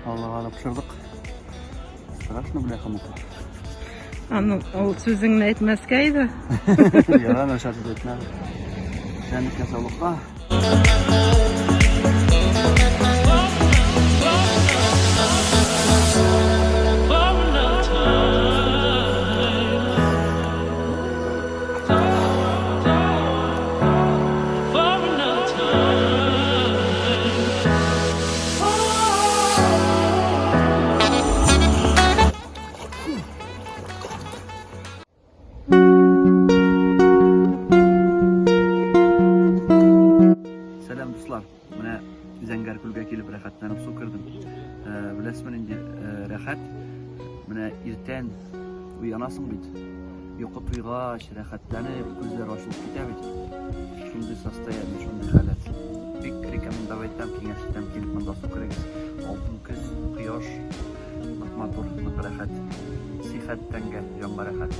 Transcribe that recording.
Аллага да пошырдык. Страшно, бляха муха. Аны ул сүзеңне әйтмәскә иде. Ярар, начар сүз әйтмәдем. Исәнлеккә, саулыкка. Сәлам, дуслар. Менә Зәңгәр күлгә килеп рәхәтләнеп су кердем. Э, беләсезме нинди э, рәхәт? Менә иртән уянасың бит. Йокы туйгач, рәхәтләнеп, күзләр ачылып китә бит. Шундый состояние, шундый халәт. Бик рекомендовать итәм, киңәш итәм, килеп монда су керегез. Алтын көз, кояш, нык матур, нык рәхәт. Сихәт тәнгә, җанга рәхәт.